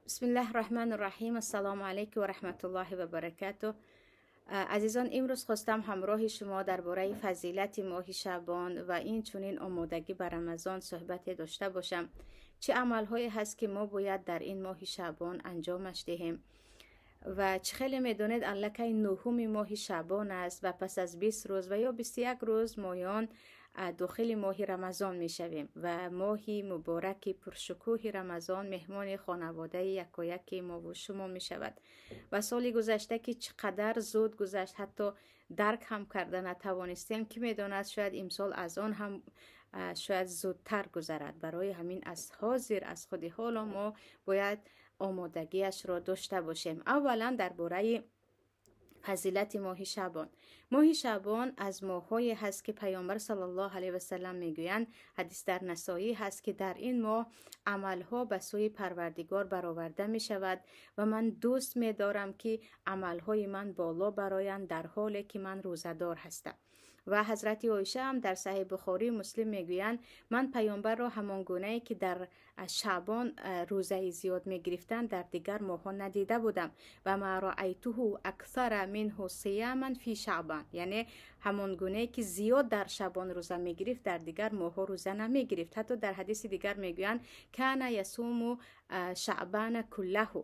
Бисмиллаҳи раҳмани раҳим. Ассалому алайкум ва раҳматуллоҳи ва баракатуҳ. Азизон, имрӯз хостам ҳамроҳи шумо дар бораи фазилати моҳи Шаъбон ва ин чунин омодагӣ ба Рамазон суҳбате дошта бошам. Чӣ амалҳое ҳаст, ки мо бояд дар ин моҳи Шаъбон анҷомаш диҳем? Ва чӣ хеле медонед, аллакай нуҳуми моҳи Шаъбон аст ва пас аз 20 рӯз ва ё 21 рӯз моён дохили моҳи Рамазон мешавем ва моҳи мубораки пуршукӯҳи Рамазон меҳмони хонаводаи якояки мову шумо мешавад. Ва соли гузашта ки чӣ қадар зуд гузашт, ҳатто дарк ҳам карда натавонистем, ки медонад, шояд имсол аз он ҳам шояд зудтар гузарад. Барои ҳамин аз ҳозир, аз худи ҳоло мо бояд омодагиашро дошта бошем. Аввалан дар бораи фазилати моҳи Шаъбон. Моҳи Шаъбон аз моҳҳое ҳаст, ки Паёмбар саллаллоҳу алайҳи васаллам мегӯянд, ҳадис дар Насоӣ ҳаст, ки дар ин моҳ амалҳо ба сӯи Парвардигор бароварда мешавад ва ман дӯст медорам, ки амалҳои ман боло бароянд дар ҳоле ки ман рӯзадор ҳастам. Ва ҳазрати Оиша ҳам дар Саҳеҳи Бухорӣ Муслим мегӯянд, ман паёмбарро ҳамон гунае ки дар Шаъбон рӯзаи зиёд мегирифтанд, дар дигар моҳҳо надида будам. Ва ма раайтуҳу аксара минҳу сияман фи Шаъбан, яъне ҳамон гунае ки зиёд дар Шаъбон рӯза мегирифт, дар дигар моҳҳо рӯза намегирифт. Ҳатто дар ҳадиси дигар мегӯянд, кана ясуму шаъбана куллаҳу,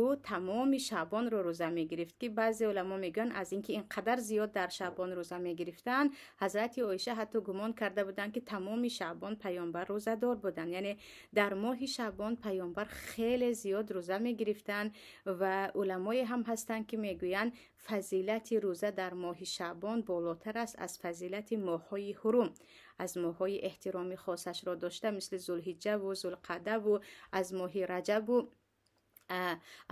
ӯ тамоми Шаъбонро рӯза мегирифт, ки баъзе уламо мегӯянд, аз инки ин қадар зиёд дар Шаъбон рӯза мегирифтанд, ҳазрати Оиша ҳатто гумон карда буданд, ки тамоми Шаъбон паёмбар рӯзадор буданд. Яъне дар моҳи Шаъбон паёмбар хеле зиёд рӯза мегирифтанд ва уламое ҳам ҳастанд, ки мегӯянд, фазилати рӯза дар моҳи Шаъбон болотар аст аз фазилати моҳҳои ҳурум, аз моҳҳои эҳтироми хосашро дошта, мисли Зулҳиҷҷаву Зулқаъдаву аз моҳи Раҷабу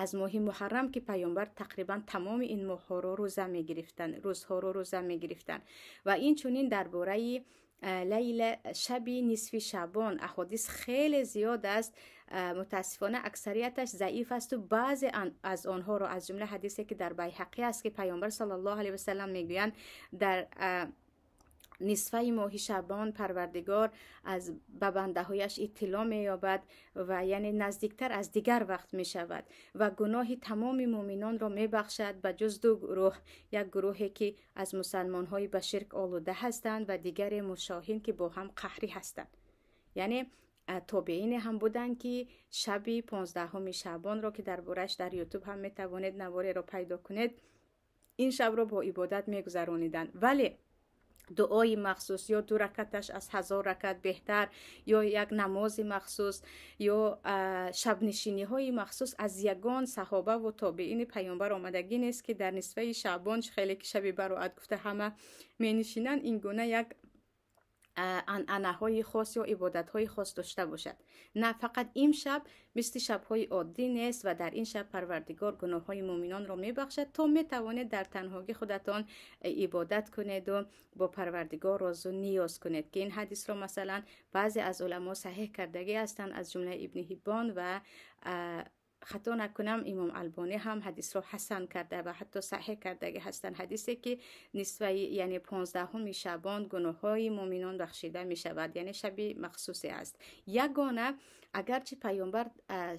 аз моҳи Муҳаррам, ки паёмбар тақрибан тамоми ин моҳҳоро рӯза мегирифтанд, рӯзҳоро рӯза мегирифтанд. Ва инчунин дар бораи лайла, шаби нисфи Шаъбон аҳодис хеле зиёд аст. Мутаассифона, аксарияташ заиф асту баъзе аз онҳоро, аз ҷумла ҳадисе, ки дар Байҳақӣ аст, ки паёмбар саллаллоҳу алайҳи васаллам мегӯянд, дар нисфаи моҳи Шаъбон Парвардигор аз ба бандаҳояш иттилоъ меёбад ва яъне наздиктар аз дигар вақт мешавад ва гуноҳи тамоми муъминонро мебахшад, ба ҷуз ду гурӯҳ: як гурӯҳе, ки аз мусалмонҳои ба ширк олуда ҳастанд, ва дигаре мушоҳин, ки бо ҳам қаҳрӣ ҳастанд. Яъне тобеине ҳам буданд, ки шаби 15-уми Шаъбонро, ки дар борааш дар Ютуб ҳам метавонед навореро пайдо кунед, ин шабро бо ибодат мегузарониданд, вале дуои махсус ё ду ракаташ аз 1000 ракат беҳтар, ё як намози махсус, ё шабнишиниҳои махсус аз ягон саҳобаву тобеини паёмбар омадагӣ нест, ки дар нисфаи Шаъбон, хеле ки шаби бароат гуфта ҳама менишинанд, ин гуна як анъанаҳои хос ё ибодатҳои хос дошта бошад. На, фақат ин шаб мисли шабҳои оддӣ нест ва дар ин шаб Парвардигор гуноҳҳои муъминонро мебахшад, то метавонед дар танҳогӣ худатон ибодат кунеду бо Парвардигор розу ниёз кунед, ки ин ҳадисро масалан баъзе аз уламо саҳеҳ кардагӣ ҳастанд, аз ҷумла Ибни Ҳиббон ва, хато накунам, имом Албонӣ ҳам ҳадисро ҳасан карда ва ҳатто саҳеҳ кардагӣ ҳастанд. Ҳадисе, ки нисфаи, яъне 15-уми Шаъбон гуноҳҳои муъминон бахшида мешавад, яъне шаби махсусе аст ягона. Агарчи паёмбар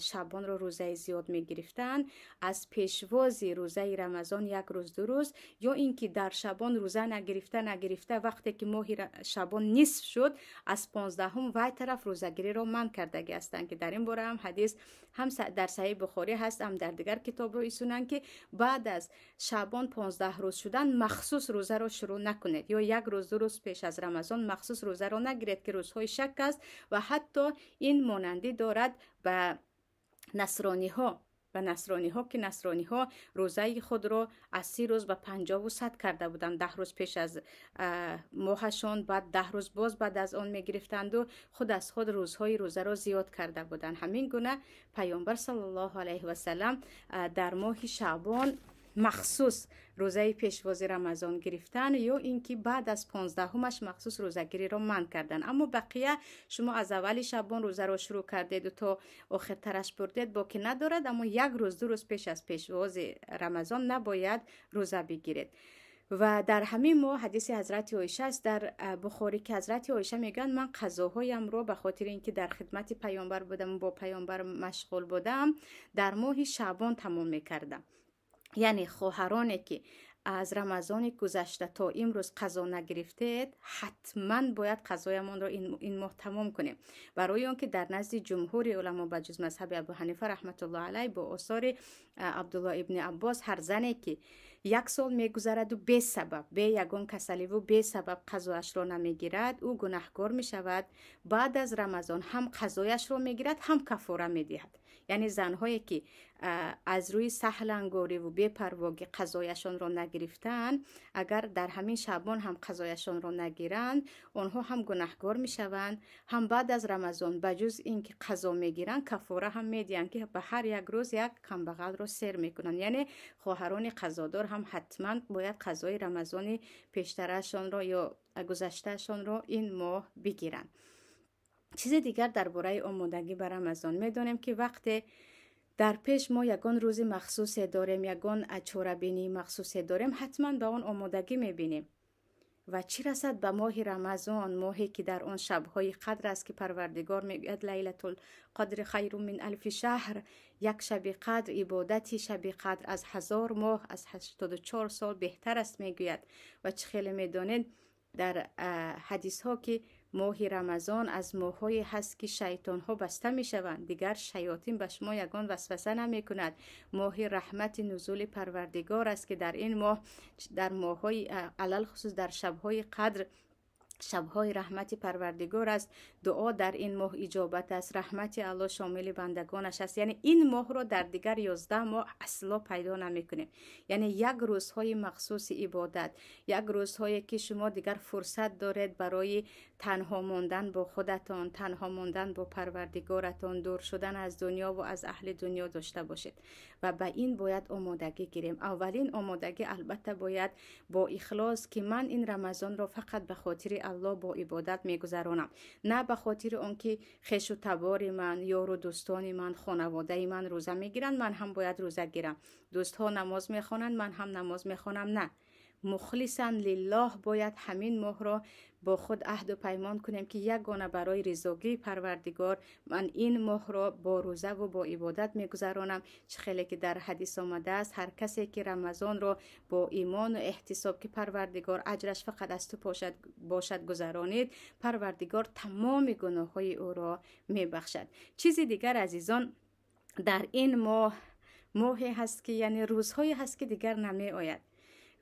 Шаъбонро рӯзаи зиёд мегирифтанд, аз пешвози рӯзаи Рамазон як рӯз, ду рӯз, ё ин ки дар Шаъбон рӯза нагирифта нагирифта, вақте ки моҳи Шаъбон нисф шуд, аз 15-ум вай тараф рӯзагириро манъ кардагӣ ҳастанд, ки дар ин бора ҳам ҳадис ҳам дар Саҳеҳи Бухорӣ ҳаст, ҳам дар дигар китобҳои сунан, ки баъд аз Шаъбон 15 рӯз шудан махсус рӯзаро шурӯъ накунед ё як рӯз, ду рӯз пеш аз Рамазон махсус рӯзаро нагиред, ки рӯзҳои шак аст ва ҳатто ин монандӣ дорад ба насрониҳо, ки насрониҳо рӯзаи худро аз 30 рӯз ба 50-у 100 карда буданд, 10 рӯз пеш аз моҳашон, баъд 10 рӯз боз баъд аз он мегирифтанду худ аз худ рӯзҳои рӯзаро зиёд карда буданд. Ҳамин гуна паёмбар саллаллоҳу алайҳи васаллам дар моҳи Шаъбон махсус рӯзаи пешвози Рамазон гирифтан ё ин ки баъд аз 15-умаш махсус рӯзагириро манъ карданд. Аммо бақия, шумо аз аввали Шаъбон рӯзаро шурӯъ кардеду то охиртараш бурдед, боки надорад, аммо як рӯз, ду рӯз пеш аз пешвози Рамазон набояд рӯза бигиред. و در همین ماه حدیث حضرت عایشه است در بخاری که حضرت عایشه میگن من قضاهایم رو به خاطر اینکه در خدمت پیامبر بودم و با پیامبر مشغول بودم در ماه شعبان تمام میکردم. یعنی خواهرانی که از رمضان گذشته تا امروز قضا نگرفتید حتما باید قضایمان را این ماه تمام کنیم، برای آنکه در نزد جمهور علما به جز مذهب ابو حنیفه رحمت الله علیه با آثار عبدالله ابن عباس هر زنی که یک سال میگذرد و بی سبب، بی یگان کسلی و بی سبب قضایش را نمیگیرد، او گناهکار میشود. بعد از رمضان هم قضایش را میگیرد هم کفاره میدهد. یعنی زنهایی که از روی سهلنگاری و بپرواگی قضایشان را نگرفتند، اگر در همین شعبان هم قضایشان را نگیرند، آنها هم گناهکار میشوند، هم بعد از رمضان بجز اینکه قضا میگیرند کفاره هم میدهند که به هر یک روز یک کمبغل را سیر میکنند. یعنی خواهران قضادار هم حتما باید قضای رمضان پیشترشان را یا گذشتهشان را این ماه بگیرند. چیز دیگر درباره آمادگی بر رمضان میدانیم که وقتی در پیش ما یگان روز مخصوص داریم، یگان چاره‌بینی مخصوص داریم، حتما به آن آمادگی میبینیم. و چی رسد به ماه رمضان، ماهی که در آن شب‌های قدر است که پروردگار میگوید لیلة القدر خیر من الف شهر، یک شب قدر، عبادتی شب قدر از 1000 ماه، از 84 سال بهتر است میگوید. و چه خیلی میدانید در حدیث ها که ماه رمضان از ماه‌هایی هست که شیطان ها بسته میشوند، دیگر شیاطین به شما یگان وسوسه نمی کند. ماه رحمت نزول پروردگار است که در این ماه، در ماه‌های علل خصوص در شب‌های قدر، شب‌های رحمت پروردگار است. دعا در این ماه اجابت است، رحمت الله شامل بندگانش است. یعنی این ماه را در دیگر 11 ماه اصلا پیدا نمی‌کنیم. یعنی یک روزهای مخصوص عبادت، یک روزهایی که شما دیگر فرصت دارید برای تنها ماندن با خودتان، تنها ماندن با پروردگارتان، دور شدن از دنیا و از اهل دنیا داشته باشید. و به این باید آمادگی گیریم. اولین آمادگی البته باید با اخلاص که من این رمضان را فقط به خاطر الله با عبادت میگذرانم، نه به خاطر آنکه خویش و تبار من، یار و دوستان من، خانواده من روزه میگیرند من هم باید روزه گیرم، دوستها نماز میخوانند من هم نماز میخوانم. نه، مخلصا لله باید همین ماه را با خود عهد و پیمان کنیم که یگانه برای رضاگی پروردگار من این ماه را با روزه و با عبادت میگذرانم. چه خیلی که در حدیث آمده است هر کسی که رمضان را با ایمان و احتساب که پروردگار اجرش فقط از تو باشد گذرانید، پروردگار تمام گناه‌های او را میبخشد. چیز دیگر عزیزان، در این ماه، ماهی هست که یعنی روزهایی هست که دیگر نمی آید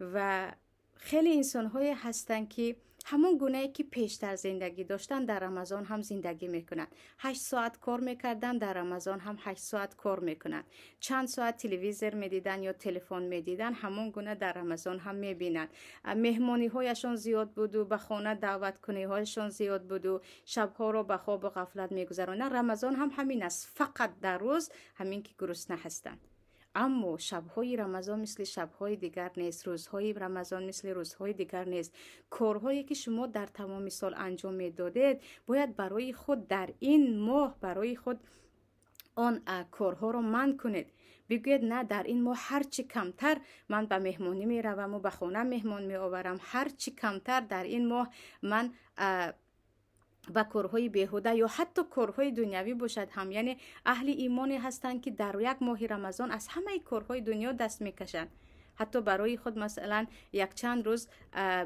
و خیلی انسان‌های هستند که همون گونه‌ای که پیشتر زندگی داشتن در رمضان هم زندگی میکنن. 8 ساعت کار میکردن، در رمضان هم 8 ساعت کار میکنن. چند ساعت تلویزیون میدیدن یا تلفن میدیدن، همون گونه در رمضان هم میبینن. مهمانی هایشان زیاد بود و به خانه دعوت کنی هایشان زیاد بود و شبها رو به خواب و غفلت میگذرانن. رمضان هم همین است، فقط در روز همین که گرسنه هستند. اما شب‌های رمضان مثل شب‌های دیگر نیست، روزهای رمضان مثل روزهای دیگر نیست. کارهایی که شما در تمام سال انجام میدادید باید برای خود در این ماه برای خود آن کارها رو منع کنید. بگوید نه، در این ماه هرچی کمتر من به مهمانی میروم و به خانه مهمان میآورم، هرچی کمتر در این ماه من به کارهای بیهوده یا حتی کارهای دنیوی باشد هم. یعنی اهل ایمانی هستند که در یک ماه رمضان از همه کارهای دنیا دست میکشند. حتی برای خود مثلا یک چند روز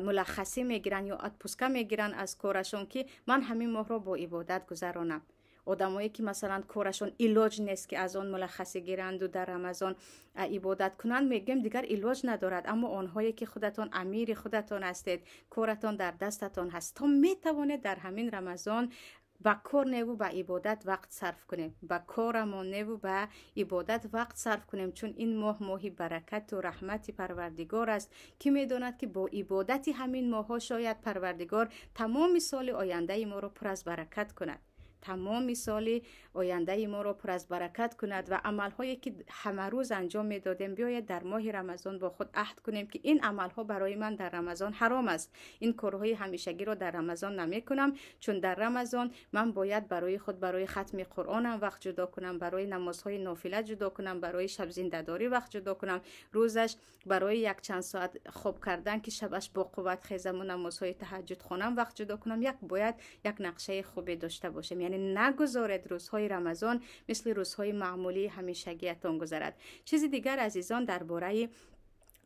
ملخصی میگیرن یا اتپوسکا میگیرن از کارشون که من همین ماه رو با عبادت گذرانم. آدمایی که مثلا کارشون علاج نیست که از آن ملخصی گیرند و در رمضان عبادت کنند، میگم دیگر علاج ندارد. اما آنهایی که خودتان امیر خودتان هستید، کارتان در دستتان هست، تا میتوانید در همین رمضان با کار نه و با عبادت وقت صرف کنیم، با کارمان نه و با عبادت وقت صرف کنیم، چون این ماه ماه برکت و رحمت پروردگار است که میداند که با عبادت همین ماه ها شاید پروردگار تمام سال آینده ما را پر از برکت کند. Тамоми соли ояндаи моро пур аз баракат кунад ва амалҳое ки ҳама рӯз анҷом медодем, биёед дар моҳи Рамазон бо худ аҳд кунем, ки ин амалҳо барои ман дар Рамазон ҳаром аст. Ин корҳои ҳамешагиро дар Рамазон намекунам, чун дар Рамазон ман бояд барои худ, барои хатми Қуръонам вақт ҷудо кунам, барои намозҳои нофила ҷудо кунам, барои шабзиндадорӣ вақт ҷудо кунам, рӯзаш барои якчанд соат хоб кардан, ки шабаш бо қувват хезаму намозҳои таҳаҷҷуд хонам, вақт ҷудо кунам. Бояд як нақшаи хубе дошта бошем. Яъне нагузоред рӯзҳои Рамазон мисли рӯзҳои маъмулии ҳамешагиятон гузарад. Чизи дигар, азизон, дар бораи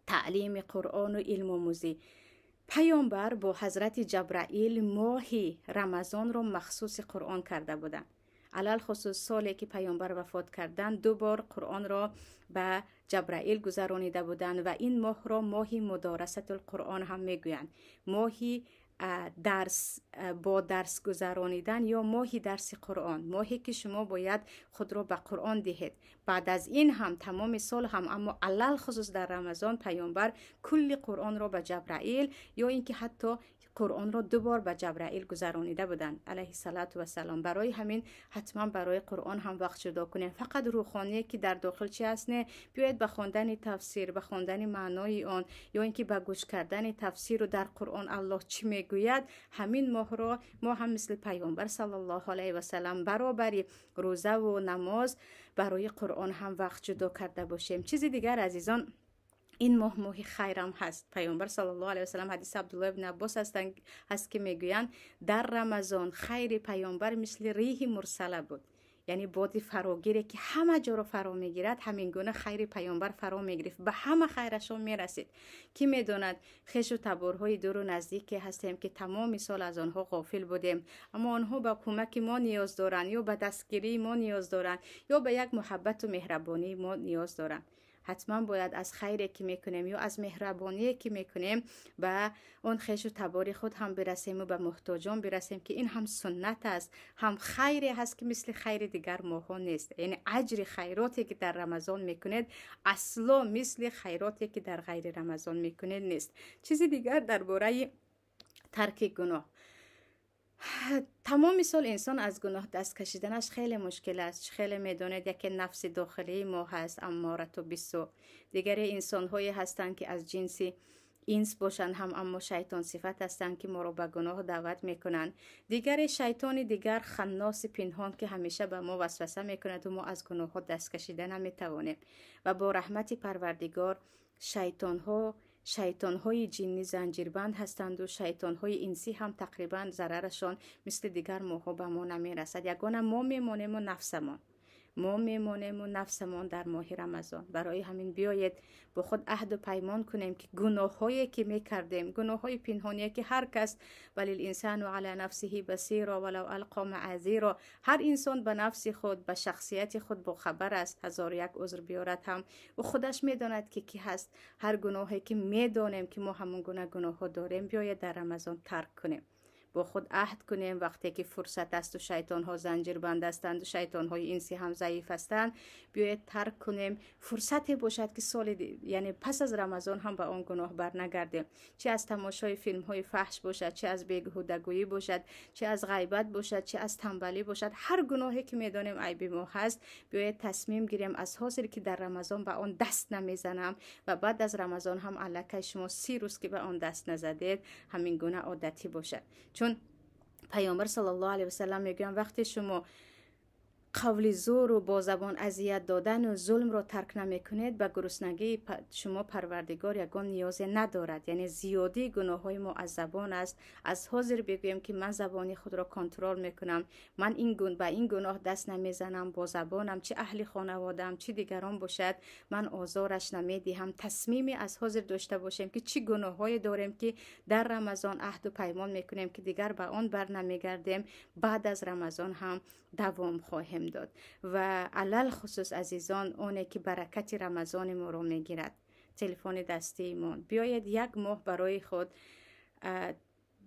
таълими Қуръону илмомӯзӣ. Паёмбар бо ҳазрати Ҷабраил моҳи Рамазонро махсуси Қуръон карда буданд. Алалхусус соле ки паёмбар вафот карданд, 2 бор Қуръонро ба Ҷабраил гузаронида буданд ва ин моҳро моҳи мударасатул Қуръон ҳам мегӯянд. Моҳи дарс, бо дарс гузаронидан ё моҳи дарси Қуръон, моҳе ки шумо бояд худро ба Қуръон диҳед. Баъд аз ин ҳам тамоми сол ҳам, аммо алалхусус дар Рамазон паёмбар кулли Қуръонро ба Ҷабраил ё ин ки ҳатто Қуръонро 2 бор ба Ҷабраил гузаронида буданд, алайҳи салату вассалом. Барои ҳамин ҳатман барои Қуръон ҳам вақт ҷудо кунем. Фақат рӯхоние ки дар дохил чи аст, не, биёед ба хондани тафсир, ба хондани маънои он ё ин ки ба гӯш кардани тафсиру дар Қуръон Аллоҳ чӣ мегӯяд, ҳамин моҳро мо ҳам мисли паёмбар саллаллоҳу алайҳи васаллам баробари рӯзаву намоз барои Қуръон ҳам вақт ҷудо карда бошем. Чизи дигар, азизон, ин моҳ моҳи хайрам ҳаст. Паёмбар саллаллоҳу алайҳи васаллам, ҳадиси Абдуллоҳ ибни Аббос ҳаст, ки мегӯянд дар Рамазон хайри паёмбар мисли риҳи мурсала буд, яъне боди фарогире ки ҳама ҷоро фаро мегирад, ҳамин гуна хайри паёмбар фаро мегирифт, ба ҳама хайрашон мерасид. Кӣ медонад, хешу таборҳои дуру наздике ҳастем, ки тамоми сол аз онҳо ғофил будем, аммо онҳо ба кӯмаки мо ниёз доранд, ё ба дастгирии мо ниёз доранд, ё ба як муҳаббату меҳрабонии мо ниёз доранд. Ҳатман бояд аз хайре ки мекунем ё аз меҳрабоние ки мекунем ба он хешу табори худ ҳам бирасему ба муҳтоҷон бирасем, ки ин ҳам суннат аст, ҳам хайре ҳаст, ки мисли хайри дигар моҳҳо нест. Яъне аҷри хайроте ки дар Рамазон мекунед асло мисли хайроте ки дар ғайри Рамазон мекунед нест. Чизи дигар дар бораи тарки гуноҳ. Тамоми сол инсон аз гуноҳ даст кашиданаш хеле мушкил аст. Хеле медонед, яке нафси дохилии мо ҳаст, амморату бису. Дигаре инсонҳое ҳастанд, ки аз ҷинси инс бошанд ҳам, аммо шайтон сифат ҳастанд, ки моро ба гуноҳ даъват мекунанд. Дигаре шайтони дигар, ханноси пинҳон, ки ҳамеша ба мо васваса мекунаду мо аз гуноҳҳо даст кашида наметавонем. Ва бо раҳмати Парвардигор шайтонҳои ҷинни занҷирбанд ҳастанду шайтонҳои инсӣ ҳам тақрибан зарарашон мисли дигар моҳҳо ба мо намерасад. Ягона мо мемонему нафсамон, мо мемонему нафсамон дар моҳи Рамазон. Барои ҳамин биёед бо худ аҳду паймон кунем, ки гуноҳҳое ки мекардем, гуноҳҳои пинҳоние ки ҳар кас, балил инсану ала нафсиҳи басиро валав алқо маъазиро, ҳар инсон ба нафси худ, ба шахсияти худ бохабар аст. 1001 узр биёрад ҳам ӯ худаш медонад, ки кӣ ҳаст. Ҳар гуноҳе ки медонем, ки мо ҳамон гуна гуноҳҳо дорем, биёед дар Рамазон тарк кунем. Бо худ аҳд кунем, вақте ки фурсат асту шайтонҳо занҷирбанд ҳастанд, шайтонҳои инсӣ ҳам заиф ҳастанд, биёед тарк кунем. Фурсате бошад, ки соли, яъне пас аз Рамазон ҳам ба он гуноҳ барнагардем. Чи аз тамошои филмҳои фаҳш бошад, чи аз беҳудагӯӣ бошад, чи аз ғайбат бошад, чи аз тамбалӣ бошад, ҳар гуноҳе ки медонем айби мо ҳаст, биёед тасмим гирем аз ҳозир, ки дар Рамазон ба он даст намезанам ва баъд аз Рамазон ҳам аллакай шумо 30 рӯз ки ба он даст назадед, ҳамин гуна одатӣ бошад. Чун паёмбар саллаллоҳу алайҳи васаллам мегӯянд, вақте шумо қавли зӯру бо забон азият додану зулмро тарк намекунед, ба гуруснагии шумо Парвардигор ягон ниёзе надорад. Яъне зиёдии гуноҳҳои мо аз забон аст. Аз ҳозир бигӯем, ки ман забони худро контрол мекунам, ман ба ин гуноҳ даст намезанам, бо забонам, чи аҳли хонаводаам, чи дигарон бошад, ман озораш намедиҳам. Тасмиме аз ҳозир дошта бошем, ки чӣ гуноҳҳое дорем, ки дар Рамазон аҳду паймон мекунем, ки дигар ба он бар намегардем, баъд аз Рамазон ҳам давом хоҳем дод. Ва алалхусус, азизон, оне ки баракати Рамазони моро мегирад, телефони дастиимон. Биёед як моҳ барои худ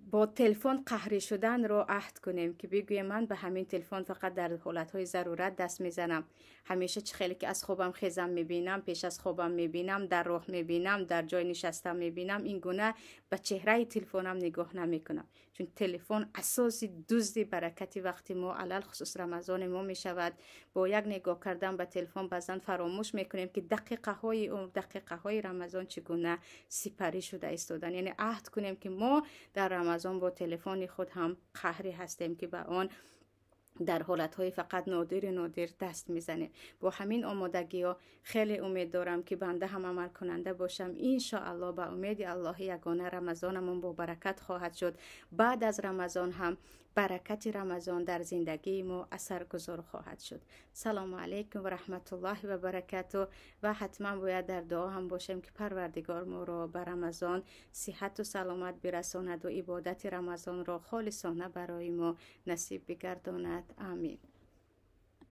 Бо телефон қаҳрӣ шуданро аҳд кунем, ки бигӯем ман ба ҳамин телефон фақат дар ҳолатҳои зарурат даст мезанам. Ҳамеша чӣ хеле ки аз хобам хезам мебинам, пеш аз хобам мебинам, дар роҳ мебинам, дар ҷой нишастам мебинам, ин гуна ба чеҳраи телефонам нигоҳ намекунам. Чун телефон асоси дузди баракати вақти мо, алалхусус Рамазони мо мешавад. Бо як нигоҳ кардан ба телефон баъзан фаромӯш мекунем, ки дақиқаҳои умр, дақиқаҳои Рамазон чӣ гуна сипарӣ шуда истодан. Яъне аҳд кунем, ки мо дар Рамазон бо телефони худ ҳам қаҳрӣ ҳастем, ки ба он дар ҳолатҳои фақат нодири нодир даст мезанем. Бо ҳамин омодагиҳо хеле умед дорам, ки банда ҳам амалкунанда бошам. Иншоаллоҳ, ба умеди Аллоҳи ягона, Рамазонамон бо баракат хоҳад шуд. Баъд аз Рамазон ҳам баракати Рамазон дар зиндагии мо асаргузор хоҳад шуд. Салому алайкум ва раҳматуллоҳи ва баракату. Ва ҳатман бояд дар дуо ҳам бошем, ки Парвардигор моро ба Рамазон сиҳату саломат бирасонад ва ибодати Рамазонро холисона барои мо насиб бигардонад. Амин.